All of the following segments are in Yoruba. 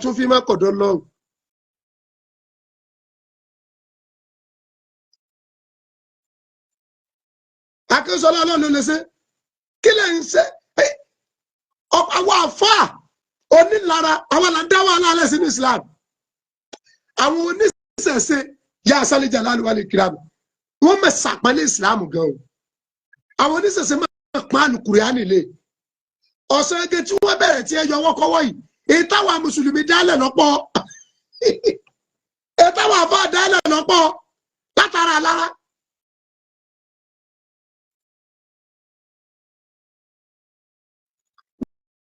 Tún fi má kọ̀dọ̀ lọ́hùn. Akínsọ́lá, Ọlọ́run ló lè ṣe. Kí lè ń ṣe? Àwọn àfáà onílara, àwọn là ń dá wàhálà alẹ́ sínú Islam. Àwọn oníṣẹ̀ṣe yá sálẹ̀jà lálùwálẹ̀ kírámù, wọ́n mọ̀ sàpọ́nlé Islam gan o. Àwọn oníṣẹ̀ṣe máa pọ́n àlùkùránì lé. Ọ̀sán ege tí wọ́n bẹ̀rẹ̀ tí ẹ yọ ọwọ́ kọ́wọ́ yìí, èyí táwọn mùsùlùmí dálẹ̀ lọ́pọ̀, èyí táwọn àfáà dálẹ̀ lọ́pọ̀ látara lára.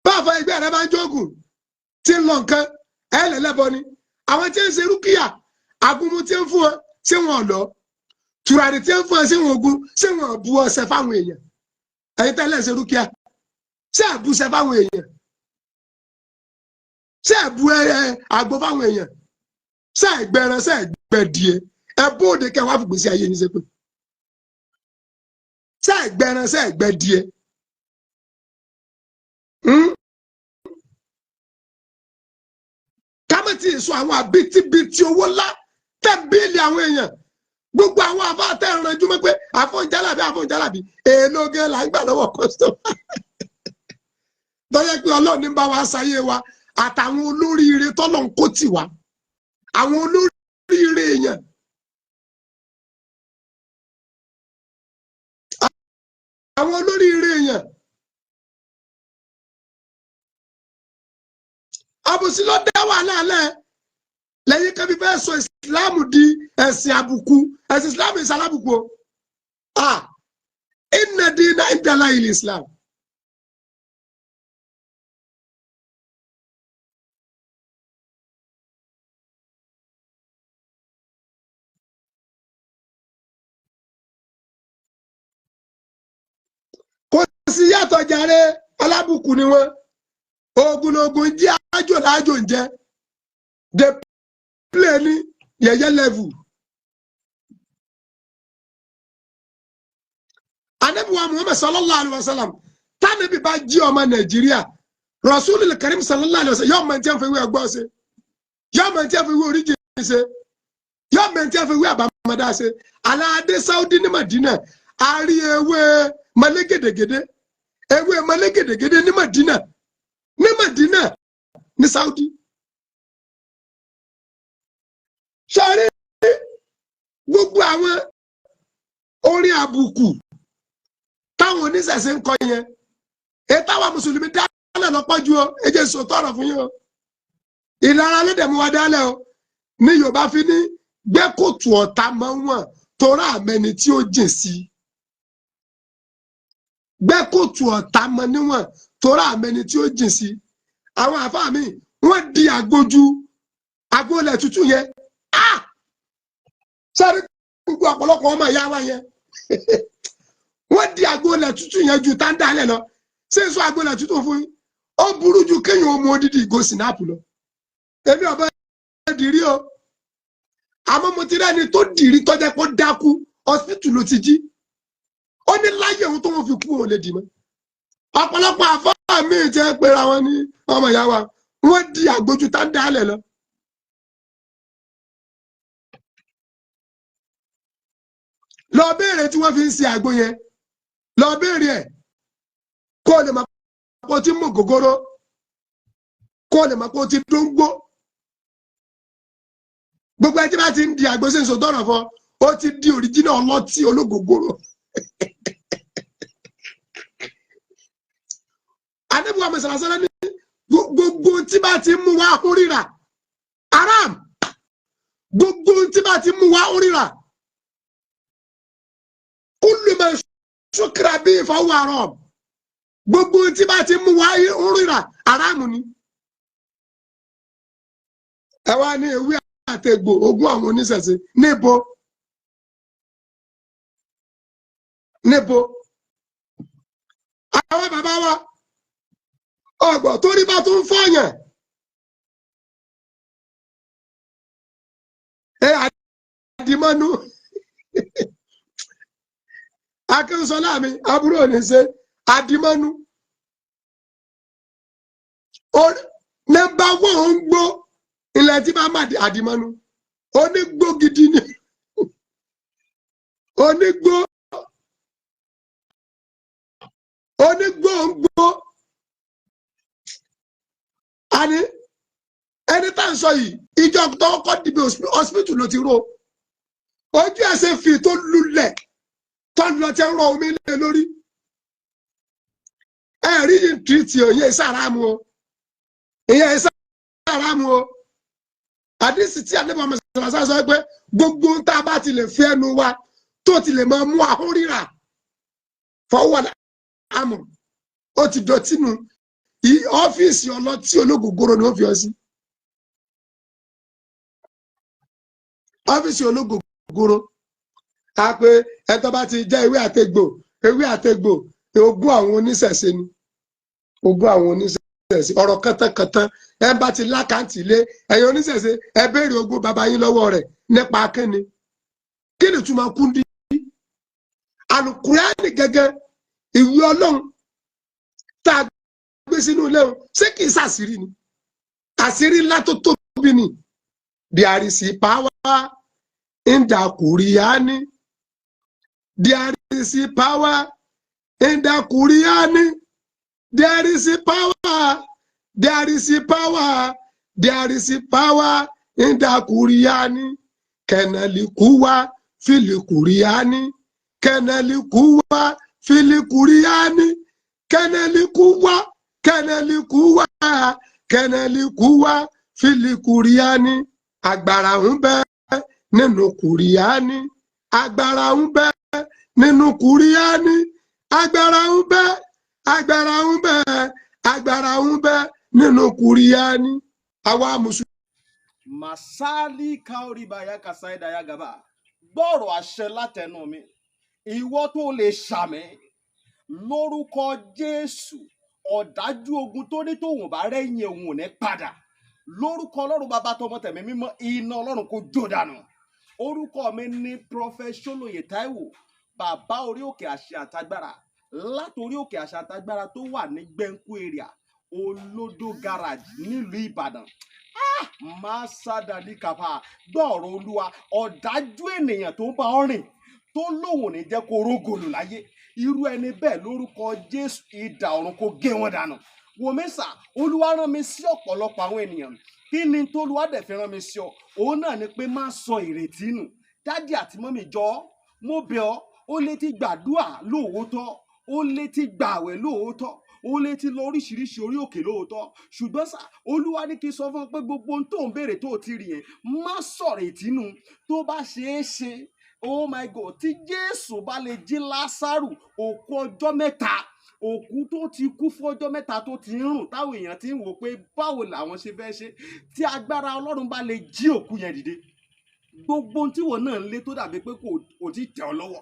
Báfà ẹgbẹ́ rẹ máa ń jógùn tí ń lọ nǹkan ẹ lẹ́lẹ́bọ ni. Àwọn tí ń ṣe rúkìá, agunmu tí ń fún ọ, ṣé wọn lọ tùràrí tí ń fún ọ, ṣé wọn ogun, ṣé wọn bu ọṣẹ fáwọn èèyàn? Ẹ̀yin tẹ́lẹ̀ ṣe rúkìá, ṣé àbúṣe fáwọn èèyàn? Ṣé àbú ẹ àgbo fáwọn èèyàn? Ṣé ẹgbẹran, ṣé ẹgbẹdìẹ? Ẹ bóde kẹ wá fìgbésí ayé yín ṣe pé ṣé ẹgbẹran, ṣé ẹgbẹdìẹ? Kámẹ́tì sọ àwọn àbítíbitì owó ńlá tẹ́ bíìlì àwọn èèyàn. Gbogbo àwọn àfa tẹ́ ń ranjú mọ́ pé àfọ̀njálàbí, àfọ̀njálàbí, èèlò gan là ń gbà lọ́wọ́ customer tọ́jẹ́ pé Ọlọ́run ní bá wa ṣayé wa, àtàwọn olóríire tọ́lọ̀ ń kó tì wá, àwọn olóríire èèyàn. Àwọn olóríire èèyàn. Àbòsí ló dá wàhálà lẹ lẹ́yìn kan fi fẹ́ sọ Ìsìláàmù di ẹ̀sìn àbùkù. Ẹ̀sìn Ìsìláàmù ìsàlábùkù o. Ah, inna dina indallahi Islam. Kò sí yàtọ̀ jàre, alábùkù ni wọ́n. Ogun lógun jẹ́, ájò lájò ń jẹ́. They play ní yẹ̀yẹ́ level. Anabi wa Muhammad sallallahu alaihi wa sallam, tánàbí bá jí ọmọ Nàìjíríà, Rasulul Karim sallallahu alaihi wa sallam, yóò mọ̀ tí wọ́n fi wé ọgbọ́n ṣe, yóò mọ̀ tí wọ́n fi wé oríjì ṣe, yóò mọ̀ tí wọ́n fi wé àbámọ́dá ṣe. Aláàdé Saudi ní Madina, a rí ewé mọ́lẹ́gẹ̀dẹ̀gẹ̀dẹ̀, ewé mọ́lẹ́gẹ̀dẹ̀gẹ̀dẹ̀ ní Madina, ní Madina, ní Saudi. Sáré gbogbo àwọn orin àbùkù táwọn oníṣẹ̀ṣe ń kọ yẹn, èyí táwọn mùsùlùmí dálẹ̀ lọ́pọ̀ ju o. Ẹ jẹ́ sòótọ́ ọ̀rọ̀ fún yín o. Ìlara ló dẹ̀ mú wa dálẹ̀ o. Ní Yorùbá fi ní gbẹ́kòtù ọ̀tá mọ́ wọn torá àmẹni tí ó jìn sí. Gbẹ́kòtù ọ̀tá mọ́ níwọ̀n torá àmẹni tí ó jìn sí. Àwọn àfáà mi, wọ́n di àgbójú àgbólẹ̀ tútù yẹn. Ah, sáré gbogbo ọ̀pọ̀lọpọ̀ ọmọ ìyá wa yẹn, wọ́n di àgbólẹ̀ tútù yẹn ju táńdálẹ̀ lọ. Ṣé n sọ àgbólẹ̀ tútù fún yín? Ó burú ju kéèyàn ó mu odidi ìgò sinapu lọ. Èmi ọ̀bẹ dìrí o, àmọ́ mo ti rẹ́ni tó dìrí tọ́jà pé ó dákú, hospital ló ti jí. Ó ní láyé òun tó wọn fi kú, òun lè dì mọ́. Ọ̀pọ̀lọpọ̀ àfáà míì jẹ́ pera wọn ní ọmọ ìyá wa, wọ́n di àgbójú táńdálẹ̀ lọ. Lọ béèrè tí wọ́n fi ń ṣe àgbo yẹn, lọ béèrè ẹ̀, kó o lè mọ̀ kó o ti mú gògóró, kó o lè mọ̀ kó o ti dóńgbó. Gbogbo ẹni tí bá ti ń di àgbo sí ń sọ tọrọ fọ, ó ti di òrìjínà ọlọ́tí ológógóró. Adébúwa mẹsàlásálá ní gbogbo tí bá ti mú wá hún ríra haram, gbogbo tí bá ti mú wá hún ríra, kullu ma sukira bí fahuwa haram, gbogbo tí bá ti mú wá hún ríra, haram ni. Ẹ wá ní ewé àtẹ̀gbò ogún àwọn oníṣẹ̀ṣe, níbo níbo? Àwọn bàbá wa ọgbọ̀n torí bá tún fọyàn ẹ àdìmọ́nú. Akínsọlá mi, àbúrò ní ṣe àdìmọ́nú. Number one ń gbó ilẹ̀ tí bá má àdìmọ́nu, onígbó gidi ni onígbó, onígbó ń gbó. Àní ẹni tá à ń sọ yìí, ìjọ tó kọ́ dìbò, hospital ló ti ró ojú ẹsẹ̀ fi tó lulẹ̀ tó lọ tẹ́ ń rọ omi lé lórí. Ẹ rí yìí tìrìtì òye sàrámù o, ìyẹn sàrámù o. Àdìsí tí àdébọ̀ mọ̀sálásá sọ pé gbogbo ń tá a bá ti lè fi ẹnu wa tó ti lè máa mú ahọ́n rírà fọwọ́ àmọ̀, ó ti dọ̀tí nu. Ọ́fíìsì ọlọ́tí ológogoro ni ó fi ọ sí. Ọ́fíìsì ológogoro a pé ẹtọ́ bá ti jẹ́ ewé àtegbò, ewé àtegbò, ogún àwọn oníṣẹ̀ṣe ni, ogún àwọn oníṣẹ̀ṣe. Ọ̀rọ̀ kántánkàntán, ẹ bá ti lákàntì lé ẹ̀yin oníṣẹ̀ṣe, ẹ béèrè ogún bàbá yín lọ́wọ́ rẹ̀ nípa kíni? Kíni túmọ̀ kúndí? Àlùkùránì gẹ́gẹ́ ìwé Ọlọ́run tá a gbé sínú ilé o, ṣé kìí ṣàṣírí ni? Àṣírí ńlá tó tóbi ni. There is power in the Qur'ani, there is power in the Qur'ani, there is power, there is power, there is power in the Qur'ani. Kẹnẹlikuwa filikuriani, kẹnẹlikuwa filikuriani, kẹnẹlikuwa, kẹnẹlikuwa, kẹnẹlikuwa filikuriani. Agbára ń bẹ nínú Kùrìánì, agbára ń bẹ nínú Kùrìánì, agbára ń bẹ, agbára ń bẹ, agbára ń bẹ nínú Kùrìánì. Àwa mùsùlùmí. Masali kaoribaya kasaidaya gaba, gbọ́rọ̀ àṣẹ látẹnu mi. Ìwọ tó lè ṣàmì lórúkọ Jésù, ọ̀dájú ogun tó ní tóun bá rẹ́yìn òun ò ní padà, lórúkọ Ọlọ́run Bàbá, tọmọ, tẹ̀mí mímọ́, iná Ọlọ́run kò jó dànù. Orúkọ mi ní Prophet Ṣólóyè Táíwò, bàbá orí òkè àṣẹ àtagbára, látòrí òkè àṣẹ àtagbára tó wà ní Gbẹ̀ǹkú area, Olódó Garage, nílùú Ìbàdàn. Máa sádàlí kàfà, gbọ́ọ̀rọ̀ Olúwa. Ọ̀dájú ènìyàn tó ń bá ọ rìn, tó lóun ò ní jẹ́ kó rógòlù láyé, irú ẹni bẹ́ẹ̀, lórúkọ Jésù, idà ọ̀run kó gé wọn dànù. Wòmísà, Olúwa rán mi sí ọ̀pọ̀lọpọ̀ àwọn ènìyàn. Kí ni tólúwa dẹ̀ fi rán mi sí ọ? Òun náà ni pé má sọ ìrètí nù. Daddy àti mummy, jọ, mo bẹ̀ ọ́. Ó lè ti gbàdúà lóòótọ́, ó lè ti gbààwẹ̀ lóòótọ́, ó lè ti lọ oríṣiríṣi orí òkè lóòótọ́, ṣùgbọ́n sà, Olúwa ní kí n sọ fún ọ pé gbogbo ohun tó ń béèrè tó ti rí yẹn, má sọ̀rọ̀ ìtínú. Tó bá ṣeé ṣe, oh my God, tí Jésù bá lè jí Lásárù, òkú ọjọ́ 3, òkú tó ti kú fún ọjọ́ 3, tó ti ń rùn, táwọn èèyàn ti ń wò pé báwo làwọn ṣe fẹ́ ṣe, tí agbára Ọlọ́run bá lè jí òkú yẹn dìde, gbogbo ohun tí wọn náà ń lé tó dàbí pé kò tí tẹ̀ ọ́ lọ́wọ́,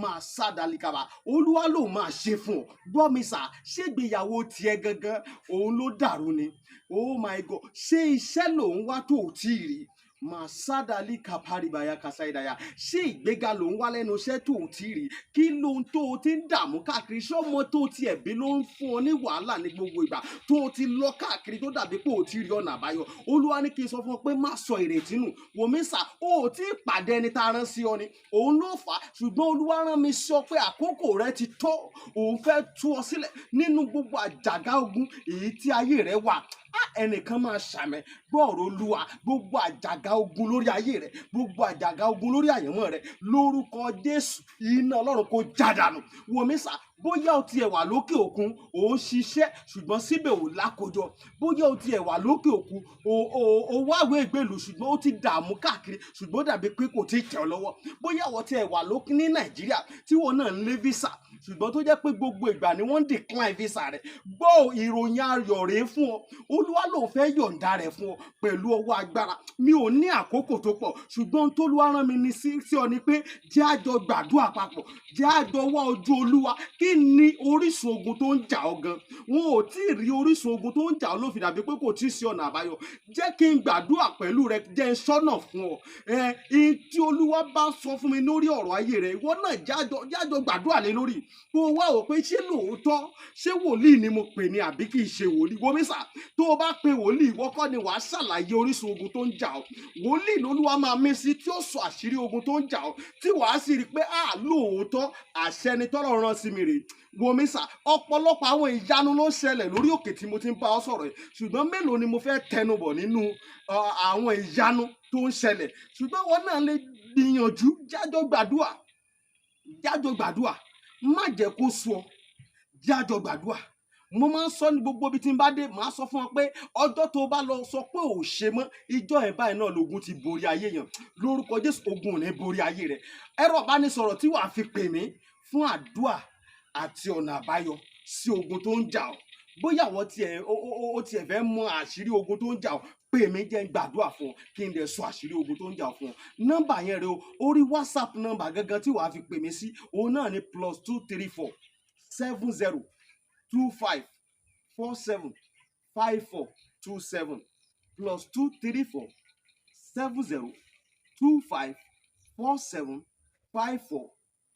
máa sá dalikaba, Olúwa ló máa ṣe fún ọ. Gbọ́ mi sà, ṣégbéyàwó tiẹ̀ gangan òun ló dàrú ni? Oh my God, ṣé iṣẹ́ lòun wá tó ò tí ì rí? Màsádàlì kàpárìbàyà kàsáìdàyà, ṣé ìgbéga ló ń wá lẹ́nu iṣẹ́ tó ò tí ì rí? Kí lóhun tó o ti ń dààmú káàkiri? Ṣé ọmọ tó o ti ẹ̀bí ló ń fún ọ ní wàhálà ní gbogbo ìgbà tó o ti lọ káàkiri, tó dàbí pé o ti rí ọ̀nà àbáyọ? Olúwa ní kí n sọ fún ọ pé má sọ ìrètí nù. Wòmísà, o ò tí ì pàdé ẹni tá a rán sí ọ ni, òun ló fà á. Ṣùgbọ́n Olúwa rán mi sí ọ pé àkókò rẹ ti tó. Òun fẹ́ tú ọ sílẹ̀ nínú gbogbo àjàgà ogun èyí tí ayé rẹ wà. Ẹnìkan máa ṣàmẹ, gbọ́ọ̀rọ̀ Olúwa. Gbogbo àjàgà ogun lórí ayé rẹ, gbogbo àjàgà ogun lórí àyànmọ́ rẹ, lórúkọ Jésù, iná Ọlọ́run kò já dànù. Wòmísà, bóyá o tiẹ̀ wà lókè òkun, ò ń ṣiṣẹ́, ṣùgbọ́n síbẹ̀ ò lákòjọ. Bóyá o tiẹ̀ wà lókè òkun, o wáwé ìgbèlú, ṣùgbọ́n ó ti dààmú káàkiri, ṣùgbọ́n ó dàbí pé kò tí ì tẹ̀ ọ́ lọ́wọ́. Bóyá o tiẹ̀ wà lókè ní Nàìjíríà, tí wọn náà ń lé visa, ṣùgbọ́n tó jẹ́ pé gbogbo ìgbà ni wọ́n ń decline visa rẹ̀, gbọ́, ìròyìn ayọ̀ rèé fún ọ. Olúwa ló fẹ́ yọ̀ǹda rẹ̀ fún ọ pẹ̀lú ọwọ́ agbára. Mi ò ní àkókò tó pọ̀, ṣùgbọ́n tólúwa rán mi ní sí ọ ni pé jẹ́ àjọ gbàdúrà papọ̀, jẹ́ àjọ wá ojú Olúwa kí Kí ni orísun ogun tó ń jà ọ́ gan? Wọn ò tí ì rí orísun ogun tó ń jà ọ́ ló fi dàbí pé kò tí ì sí ọ̀nà àbáyọ. Jẹ́ kí n gbàdúrà pẹ̀lú rẹ, jẹ́ n sọ́nà fún ọ. Ẹ ihun tí Olúwa bá sọ fún mi lórí ọ̀rọ̀ ayé rẹ, ìwọ náà jájọ gbàdúrà lé lórí, kó o wá wò pé ṣé lóòótọ́, ṣé wòlíì ni mo pè ní àbí kì í ṣe wòlíì. Wòmísà, tó o bá pe wòlíì, ìwọ kọ́ ni wàá ṣàlàyé orísun ogun tó ń jà ọ́. Wòlíì lolúwa máa mí sí tí ó sọ àṣírí ogun tó ń jà ọ́, tí wàá sì rí i pé à lóòótọ́, àṣẹ ni tọ́lọ́run rán sí mi rèé. Wòmísà, ọ̀pọ̀lọpọ̀ àwọn ìyanu ló ń ṣẹlẹ̀ lórí òkè tí mo ti ń bá ọ sọ̀rọ̀ yìí, ṣùgbọ́n mélòó ni mo fẹ́ tẹnubọ̀ nínú àwọn ìyanu tó ń ṣẹlẹ̀? Ṣùgbọ́n wọn náà lè gbìyànjú, jájọ gbàdúà, jájọ gbàdúà. Má jẹ́ kó sú ọ, jájọ gbàdúà. Mo máa ń sọ ní gbogbo ibi tí n bá dé, màá sọ fún ọ pé ọjọ́ tó bá lọ sọ pé ò ṣe mọ́, ìjọ ẹ̀ báyìí náà lógun ti borí ayé yẹn. Lórúkọ Jésù, ogun ò ní borí ayé rẹ. Ẹ̀rọ ìbánisọ̀rọ̀ tí wàá fi pè mí fún àdúà àti ọ̀nà àbáyọ sí ogun tó ń jà ọ́, bóyá àwọn tiẹ̀ ó tiẹ̀ fẹ́ mọ àṣírí ogun tó ń jà ọ́, pè mí, jẹ́ n gbàdúrà fún ọ, kí n dẹ̀ sọ àṣírí ogun tó ń jà ọ́ fún ọ. Nọ́mbà yẹn rẹ o, orí WhatsApp nọ́mbà gangan tí wàá fi pè mí sí, òun náà ni +234 70 25 47 54 27, +234 70 25 47 54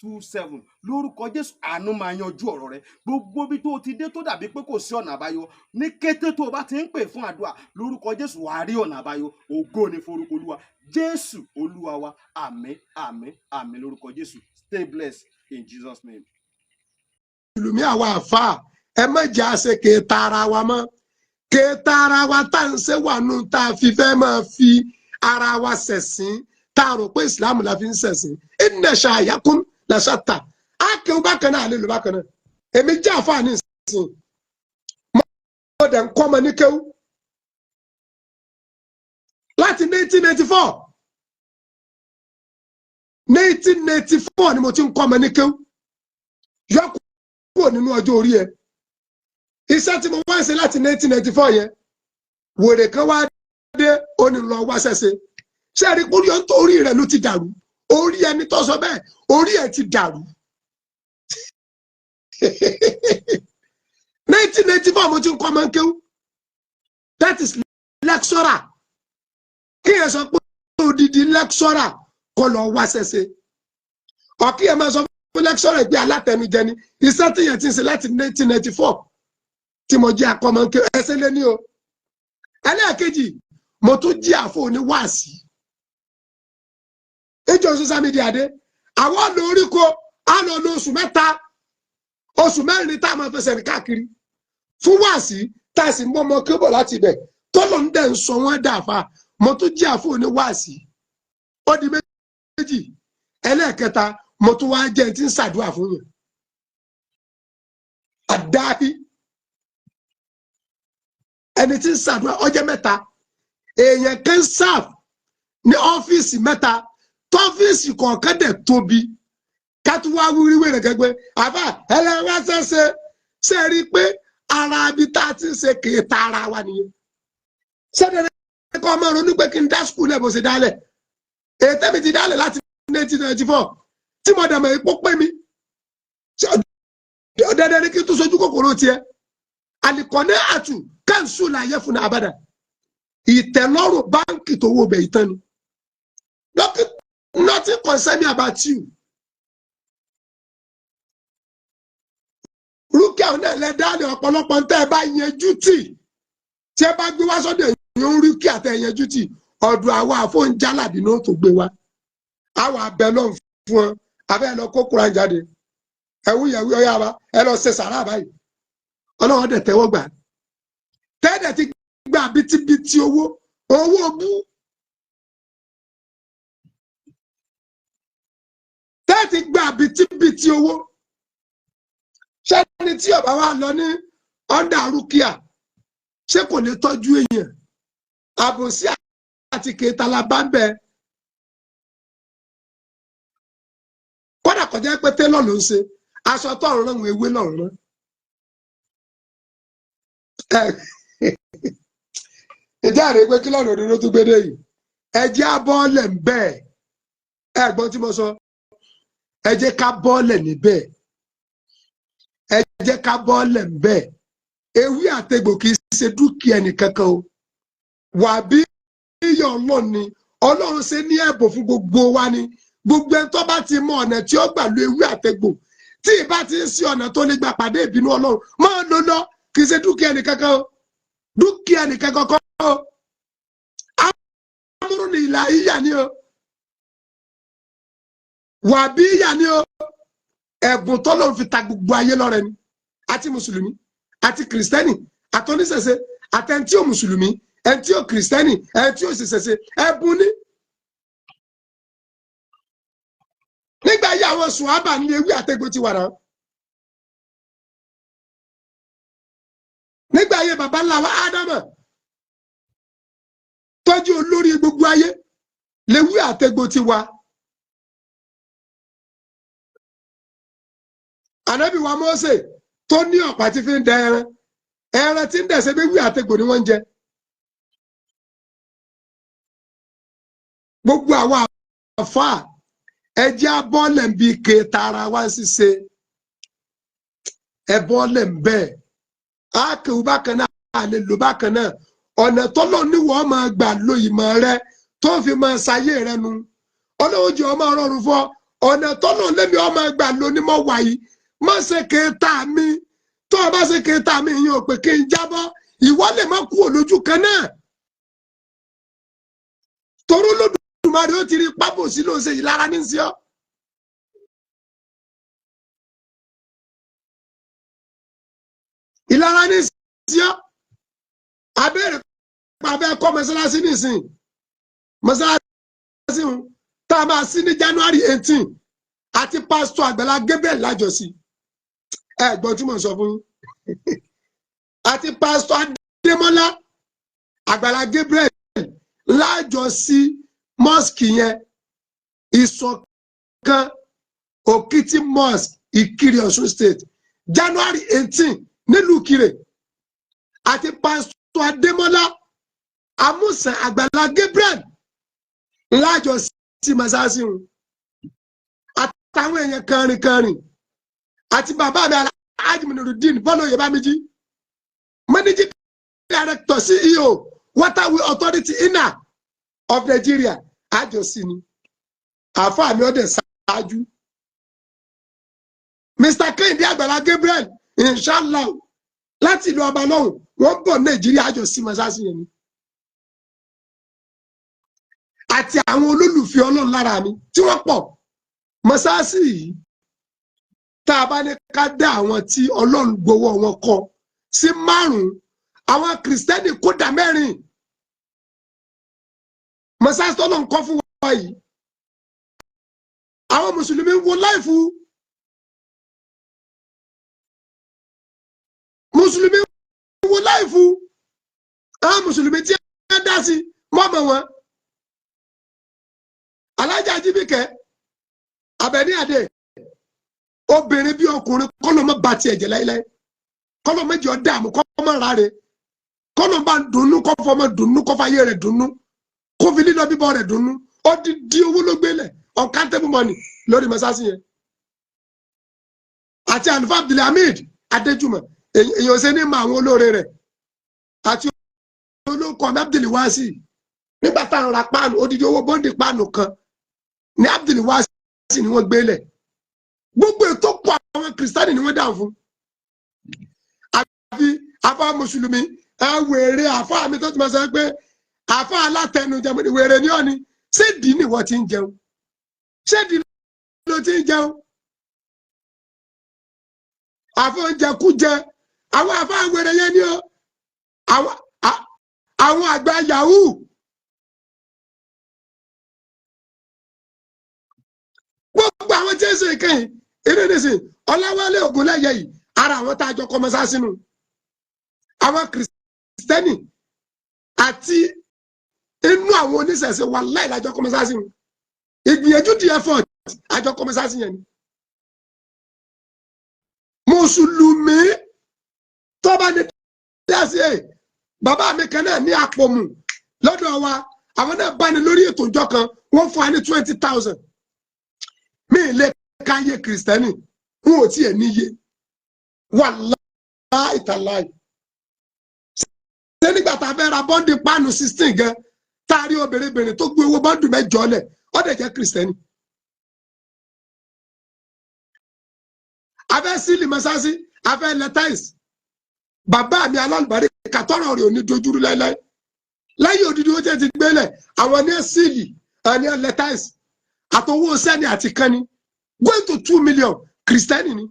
27. Lórúkọ Jésù, àánú máa yanjú ọ̀rọ̀ rẹ. Gbogbo ibi tó o ti dé tó dàbí pé kò sí ọ̀nà àbáyọ, ní kété tó o bá ti ń pè fún àdúrà, lórúkọ Jésù, wàá rí ọ̀nà àbáyọ. Ògo ni forúkọ Olúwa. Jésù Olúwa wa. Àmín, àmín, àmín lórúkọ Jésù. Stay blessed in Jesus' name. Mùsùlùmí, àwa àfáà, ẹ má jẹ́ àṣẹ kèéta ara wa mọ́. Kèéta ara wa tá à ń ṣe wà nù tá a fi fẹ́ máa fi ara wa ṣẹ̀sìn, tá a rò pé Ìsìlámù la fi ń ṣẹ̀sìn. Inna sa'yakum lashatta. Á kéwú bákan náà, àlè lò bákan náà. Èmi jẹ́ àfáà ní ìsìn, mo dẹ̀ ń kọ́ ọmọ ní kéwú láti 1994. 1994 ni mo ti ń kọ́ ọmọ ní kéwú. Yọ kúrò nínú ọjọ́ orí ẹ iṣẹ́ tí mo wá ń ṣe láti 1994 yẹn. Wèrè kan wá dé, ó ní lọ wá ṣẹ́ṣe. Ṣé ẹ rí pé orí rẹ̀ ló ti dàrú? Orí ẹni tó sọ bẹ́ẹ̀, orí ẹ̀ ti dàrú. 1994 mo ti ń kọ́ ọmọ kéwú. That is lecturer. Kí ẹ sọ pé odidi lecturer kọ́ lọ wá ṣẹ́ṣe, ọ̀kí ẹ máa sọ fún lecturer pé alátẹnujẹ ni. Iṣẹ́ tí yẹn ti ń ṣe láti 1994 tí mo jẹ́ akọ́mọ kéwú, ẹsẹ̀ lé ní o. Ẹlẹ́ẹ̀kejì, mo tún jí àfọ oníwàásí ìjọ social media dé. Àwọn ọ̀nà oríko á lọ lo oṣù 3, oṣù 4 tá a máa fẹsẹ̀ rìn káàkiri fún wàásí, tá a sì mú ọmọ kébọ̀ láti ibẹ̀ tọ́lọ̀ ń dẹ̀ ń sọ wọ́n dàáfà. Mo tún jí àfọ oníwàásí, ó di méjì. Ẹlẹ́ẹ̀kẹta, mo tún wá jẹ́ tí ń ṣàdúrà fún yẹn àdáhí, ẹni tí ń ṣàdúrà ọjọ́ mẹ́ta. Èèyàn kan serve ní ọ́fíìsì mẹ́ta, tọ́fíìsì kọ̀ọ̀kan dẹ̀ tóbi. Kátó wá wíwí wèrè gẹ́gbẹ́ àbá ẹlẹ́wà ṣẹ̀ṣẹ̀ ṣe rí i pé ara ibi tá a ti ń ṣe kì í ta ara wa nìyẹn. Ṣé dandan kọ́ ọmọ ronú pé kí n dá school ẹ̀ bó ṣe dálẹ̀? Èyí tẹ́mi ti dálẹ̀ láti 1994 tí mo dàmọ̀ ipò pé mi, dandan ni kí n tún sojú kòkòrò tiẹ̀. Àlìkọ́ní àtù káńsù láyé fún abàdà ìtẹ́lọ́rùn báńkì tó wó bẹ̀ ìtàn ni. Nothing concern me about you. Rúkìá náà lẹ dálé. Ọ̀pọ̀lọpọ̀ tẹ́ ẹ bá yanjú tì, tí ẹ bá gbé wá sọ́dọ̀ èèyàn ń rúkìá tẹ́ ẹ yanjú tì, ọ̀dọ̀ àwa àfọ̀njálàbí náà tó gbé wá, àwọn abẹ náà fún ọ abẹ́ ẹ lọ kó kúra jáde, ẹwú yẹwú ọyá wa, ẹ lọ ṣe sàrà báyìí, Ọlọ́wọ́n dẹ̀ tẹ́wọ́ gbà. Tẹ́ẹ̀dẹ̀ ti gba bítíbitì owó, owó bú. Tẹ́ẹ̀tì gba bítíbitì owó. Ṣẹ́ni tí ọba wa lọ ní ọ̀ndà rúkìá, ṣé kò lè tọ́jú èèyàn? Àbòsí àti kẹtàlá bá ń bẹ. Kódà kọjá pé télọ̀ ló ń ṣe aṣọ tó ń rán ewé lọ́rùn rán. Ìjà rèé pé kí lọ́nà òdodo tó gbédè yìí, ẹ jẹ́ á bọ́ọ̀lẹ̀ ń bẹ́ẹ̀. Ẹ gbọ́n tí mo sọ, ẹ jẹ́ ká bọ́ọ̀lẹ̀ níbẹ̀. Jẹ́ ká bọ́ọ̀lẹ̀ ń bẹ́ẹ̀. Ewé àtegbò kì í ṣe dúkìá ẹnìkankan o. Wà bí iyọ̀ Ọlọ́run ni Ọlọ́run ṣe ní ẹ̀bùn fún gbogbo wa ni. Gbogbo ẹni tó bá ti mọ ọ̀nà tí ó gbà lo ewé àtegbò, tí ìbá ti ń sí ọ̀nà tó lè gbà pàdé ìbínú Ọlọ́run, máa lò lọ. Kì í ṣe dúkìá ẹnìkankan o, dúkìá ẹnìkankan kọ́ o. Amúrú ni ìlà ìyà ni o, wà bí ìyà ni o. Ẹ̀bùn tọ́lọ́run fi ta gbogbo ayé lọ́rẹ ni, àti mùsùlùmí àti kìrìsìtẹ́nì àtọ́níṣẹ̀ṣe, àtẹ̀ntí ò mùsùlùmí, ẹ̀ntí ò kìrìsìtẹ́nì, ẹ̀ntí ò ṣẹ̀ṣẹ̀ṣe, ẹ̀bùn ni. Nígbà yí àwọn sùhábà ní ewé àtẹ̀gbò ti wà náà. Nígbà yí baba ńlá wa Ádámà tọ́jú olórí gbogbo ayé léwé àtẹ̀gbò ti wà. Ànábì wa Mósè tó ní ọ̀pá tí fi ń dẹ ẹran, ẹran tí ń dẹ̀ ṣe bí ewé àtẹ̀gbò ni wọ́n ń jẹ. Gbogbo àwọn àfáà, ẹjẹ́ abọ́lẹ̀ ń bi ike tara wá ń ṣiṣẹ́, ẹbọ́lẹ̀ ń bẹ́ẹ̀ á kéwú bákan náà, á lè lò bákan náà. Ọ̀nà tọ́lọ́ níwọ̀n máa gbà lo ìmọ̀ rẹ tó fi máa ṣayé rẹ nu. Ọlọ́run jẹ́ ọmọ rọrùn fún ọ. Ọ̀nà tọ́lọ́ lẹ́mi ọmọ gbà lo ní mọ́ wàyí. Má ṣe kéta mi. Tó o bá ṣe kéta mi, ìyẹn ò pé kí n jábọ́. Ìwọ lè má kú òlójú kan náà. Toró Olódùmarè ó ti rí pábòsí ló ń ṣe ìlara ní sí ọ. Ìlara ní sí ọ. Abẹ́rẹ́ pàfẹ́ kọ́ mọ́sálásí nísìn. Mọ́sálásí ń tá a máa sí ní January 18 àti pásítọ̀ Àgbàlá Gabriel lájọsí. Ẹ gbọ́ tí mo sọ fún yín. Àti pásítọ̀ Adémọ́lá Àgbàlá Gabriel lájọsí mosque yẹn, Ìṣọ̀kan Òkìtì Mosque, Ìkirè, Ọ̀ṣun State, January 18 nílùú Ìkirè. Àti pásítọ̀ Adémọ́lá Amúsàn Àgbàlá Gabriel lájọsí mọ́sáàsì wọn. Àtàwọn èèyàn kẹrin àti bàbá mi Alhaji Munirudeen Bọ́lá Oyèbámijí, Managing Director, CEO, Waterway Authority INA of Nigeria, àjọsí ni. Àáfàá mi ọdẹ ṣáájú. Mr. Kehinde Àgbàlá Gabriel, inshallah, láti ìlú ọba lọ́hùn, wọ́n bọ̀ Nàìjíríà, àjọsí mọ́sáàsì yẹn ni. Àti àwọn olólùfẹ́ Ọlọ́run lára mi tí wọ́n pọ̀. Mọ́sáàsì yìí, tá a bá ní ká dá àwọn tí Ọlọ́run gbowó wọn kọ sí márùn-ún, àwọn kìrìsìtẹ́nì kódà mẹ́rin. Mọ́sáàsì tọ́lọ́run kọ́ fún wa yìí, àwọn mùsùlùmí ń wo láìfù. Mùsùlùmí ń wo láìfù. Àwọn mùsùlùmí tí wọ́n dá sí mọ́mọ́ wọn. Alájà Jíbìkẹ́ Àbẹ̀ní Àdè, obìnrin bí ọkùnrin, kọ́lọ́ mọ́ ba tiẹ̀ jẹ́ láíláí, kọ́lọ́ méjì ọ́ dààmú, kọ́ mọ́ ráre, kọ́lọ́ bá dùnnú, kọ́ fọmọ dùnnú, kọ́ fàyè rẹ̀ dùnnú, kó fi lílọ bíbọ rẹ̀ dùnnú. Ó di di owó ló gbélé, uncountable money lórí mọ́sáàsì yẹn. Àti àlùfáà Abdulhamid Adéjùmọ̀, èèyàn ṣe ní mọ àwọn olóore rẹ̀, àti olóko Abdulwasi. Nígbà táwọn ra páànù, odidi owó bọ́ǹdì páànù kan ní Abdulwasi ni wọ́n gbélé. Gbogbo ètò pọ̀, àwọn kìrìsìtánì ni wọ́n dáhùn fún. Àfi àfa mùsùlùmí ẹ wèrè, àfa mi tó ti máa sọ pé àfa alátẹnujẹ wèrè ní ọ̀ni. Ṣé dì ní ìwọ ti ń jẹun? Ṣé dì ló ti ń jẹun? Àfa oúnjẹkújẹ, àwọn àfa wèrè yẹn ni ó, àwọn àgbà yahoo. Gbogbo àwọn tí ń ṣe ìkẹyìn eré nìsín, Ọláwálé Ògúnlẹ̀yẹ yìí, ara àwọn tá a jọ kọ́ mọ́sá sínú àwọn kìrìsìtẹ́nì àti inú àwọn oníṣẹ̀ṣe wà láì lájọ kọ́ mọ́sá sínú ìgbìyànjú di effort àjọ kọ́ mọ́sá sí yẹn ni. Mùsùlùmí tó bá ní dásí ẹ̀, bàbá mi kan náà ní àpòmù lọ́dọ̀ wa, àwọn náà bá ní lórí ètò ìjọ kan, wọ́n fún wa ní 20,000. Mi lè káyé kìrìsìtẹ́nì, n ò tiẹ̀ níye. Wàláì tàláì, ṣé nígbà tá a fẹ́ ra bundle páànù 16 gan, tá a rí obìnrin tó gbé owó bundle 8 lẹ̀, ó dẹ̀ jẹ́ Christian. A fẹ́ seal mọ́sáàsì, a fẹ́ lẹ tiles. Bàbá mi alálùbárí kàtọ́rọ̀ rẹ̀ ò ní dojúrú láéláé. Lẹ́yìn òdìdí ó jẹ́ ti gbélẹ̀, àwọn ní seal, àwọn ní lẹ tiles, àtọwọ́ sẹ́ni àti kanni going to 2 million. Christian ni.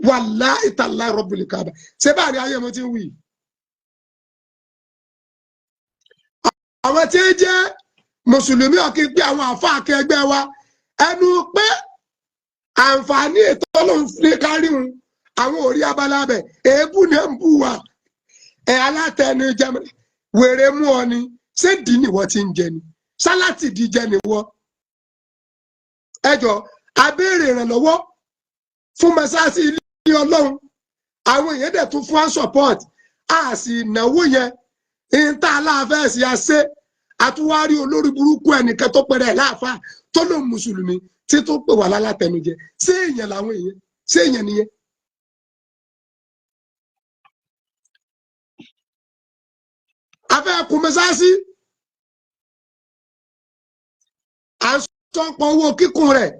Wàláì tàláì rọ́bìlì kábà, ṣé báà ní ayé mo ti ń wí. Àwọn tí ń jẹ́ mùsùlùmí ọ̀kí pé àwọn àfa akẹgbẹ́ wa ẹnu pé àǹfààní ètò Ọlọ́run ní káríhun àwọn òrí abala bẹ̀, èébú ni ń bú wa. Ẹ̀ alátẹnujẹ wèrè mú ọ ni. Ṣé dì ní wọ́n ti ń jẹ ni? Sálátì di jẹ ni wọ́n. Ẹ jọ abéèrè ìrànlọ́wọ́ fún mọ́sáàsì ilé Ọlọ́run, àwọn èèyàn dẹ̀ tún fún wa support, a sì náwó yẹn ìta aláàfẹ́ sí àṣẹ. Àtúwárí olórí burúkú ẹnìkan tó pẹ̀rẹ̀ láàfáà tó lóun mùsùlùmí tí tó pè wá lálátẹnujẹ. Ṣé èèyàn làwọn èèyàn? Ṣé èèyàn nìyẹn? Afẹ́ kun mọ́sáàsì, à ń sọpọ̀ owó kíkún rẹ̀.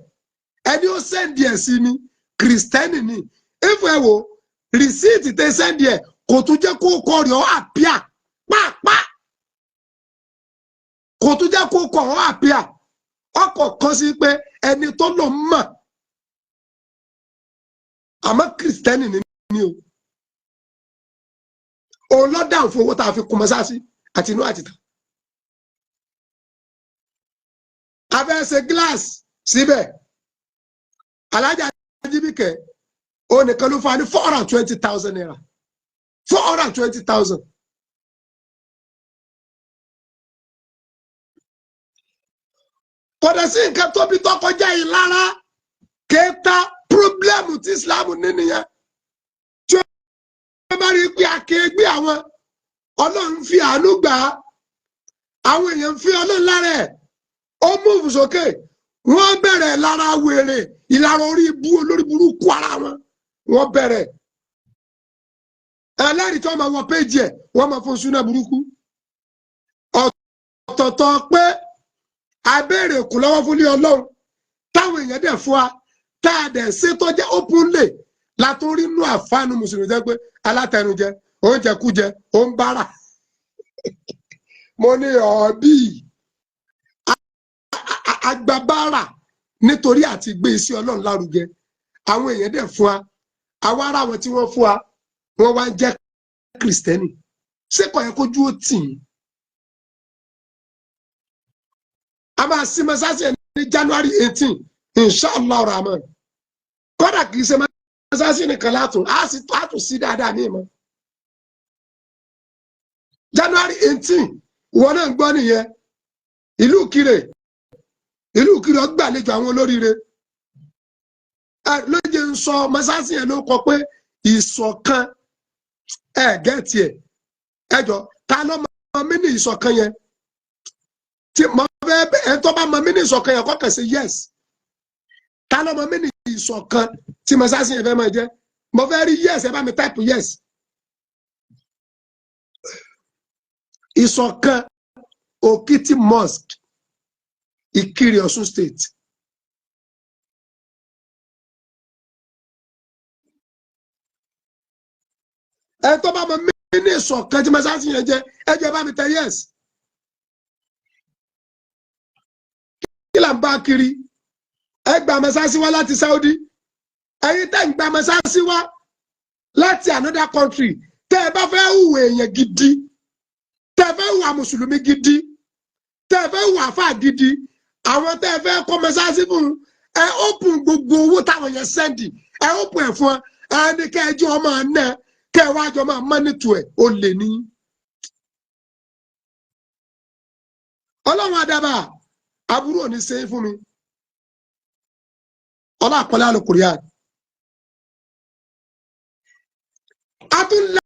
Ẹni ó send ẹ̀ sí mi, Christian ni. If ẹ wò rìsíìtì tẹ send ẹ̀, kò tún jẹ́ kó kọ rẹ̀ ọ́ àpíà pàápàá, kò tún jẹ́ kó kọ ọ́ àpíà. Ọkọ̀ kan sí pé ẹni tó lọ mọ̀, àmọ́ Christian ni ní o. Òun ló dáhùn fún owó tá a fi kun mọ́sáàsì àti inú àtìta. A fẹ́ ṣe glass síbẹ̀. Alájà Jíbìkẹ́ òun nìkan ló fún wa ní 420,000 naira, 420,000. Kò dẹ̀ sí nǹkan tóbi tó kọjá yìí lára kéta. Problem tí Islam ní nìyẹn. Tí ó bá rí i pé akéègbé àwọn Ọlọ́run fi àánú gbà á, àwọn èèyàn fi Ọlọ́run lára ẹ̀, ó move sókè, wọ́n bẹ̀rẹ̀ lára wèrè ìlara orí ibú olórí burúkú ara wọn. Wọ́n bẹ̀rẹ̀ ẹlẹ́rìí tí wọ́n máa wọ péjì ẹ̀, wọ́n máa fún súná burúkú ọ̀tọ̀ọ̀tọ̀ pé abéèrè kù lọ́wọ́ fún ní Ọlọ́run táwọn èèyàn dẹ̀ fún wa, tá a dẹ̀ ṣe tó jẹ́ openly látòrí inú àfáànù mùsùlùmí jẹ́ pé alátẹnujẹ, oúnjẹ kújẹ, ó ń bára. Mo ní ọ̀ọ́bí agbábára nítorí àti gbé iṣẹ́ Ọlọ́run lárugẹ. Àwọn èèyàn dẹ̀ fún wa, àwa ará wọn tí wọ́n fún wa, wọ́n wá ń jẹ́ Christian. Ṣé kò yẹ kójú ó tì í? A máa sí mọ́sáàsì ẹ̀ ní January 18, inshallah rahman. Kódà kì í ṣe mọ́sáàsì nìkan látún á sì tún sí dáadáa ní ìmọ̀. January 18, ìwọ náà ń gbọ́ nìyẹn. Ìlú Ìkirè, ìlú Ìkirè ọgbàlejò àwọn olóríire lóye ń sọ mọ́sáàsì yẹn ló kọ pé ìṣọ̀kan. Ẹ gẹ́ẹ̀tì ẹ̀, ẹ jọ, ta ló mọ mí ní ìṣọ̀kan yẹn? Tí mo fẹ́ ẹ tó bá mọ mí ní ìṣọ̀kan yẹn, kọ́kàn sí yes. Ta ló mọ mí ní ìṣọ̀kan tí mọ́sáàsì yẹn fẹ́ máa jẹ́? Mo fẹ́ rí yes, ẹ bá mi type yes. Ìṣọ̀kan Òkìtì Mosque, Ìkirè, Ọ̀ṣun State. Ẹ tó bá mọ mí ní ìṣọ̀kan tí mọ́sáàsì yẹn jẹ́, ẹ jẹ́ bá mi tẹ yes. Kí là ń bá kiri? Ẹ gba mọ́sáàsì wá láti Saudi. Ẹ̀yin tẹ́ ń gba mọ́sáàsì wá láti another country, tẹ́ ẹ bá fẹ́ hùwà èèyàn gidi, tẹ́ ẹ fẹ́ hùwà mùsùlùmí gidi, tẹ́ ẹ fẹ́ hùwà àfáà gidi, àwọn tẹ́ ẹ fẹ́ kọ́ mọ́sáàsì fún, ẹ open gbogbo owó táwọn yẹn send, ẹ open ẹ̀ fún ẹ ní kẹ́ ẹ jẹ́ ọmọ náà, kẹ́ ẹ wá jọ máa mọ́nítù ẹ̀. Ó lè ní. Ọlọ́run àdàbà aburú ò ní ṣe é fún mi. Ọlọ́àpọ̀lẹ́ àlùkùrìà. A tún lẹ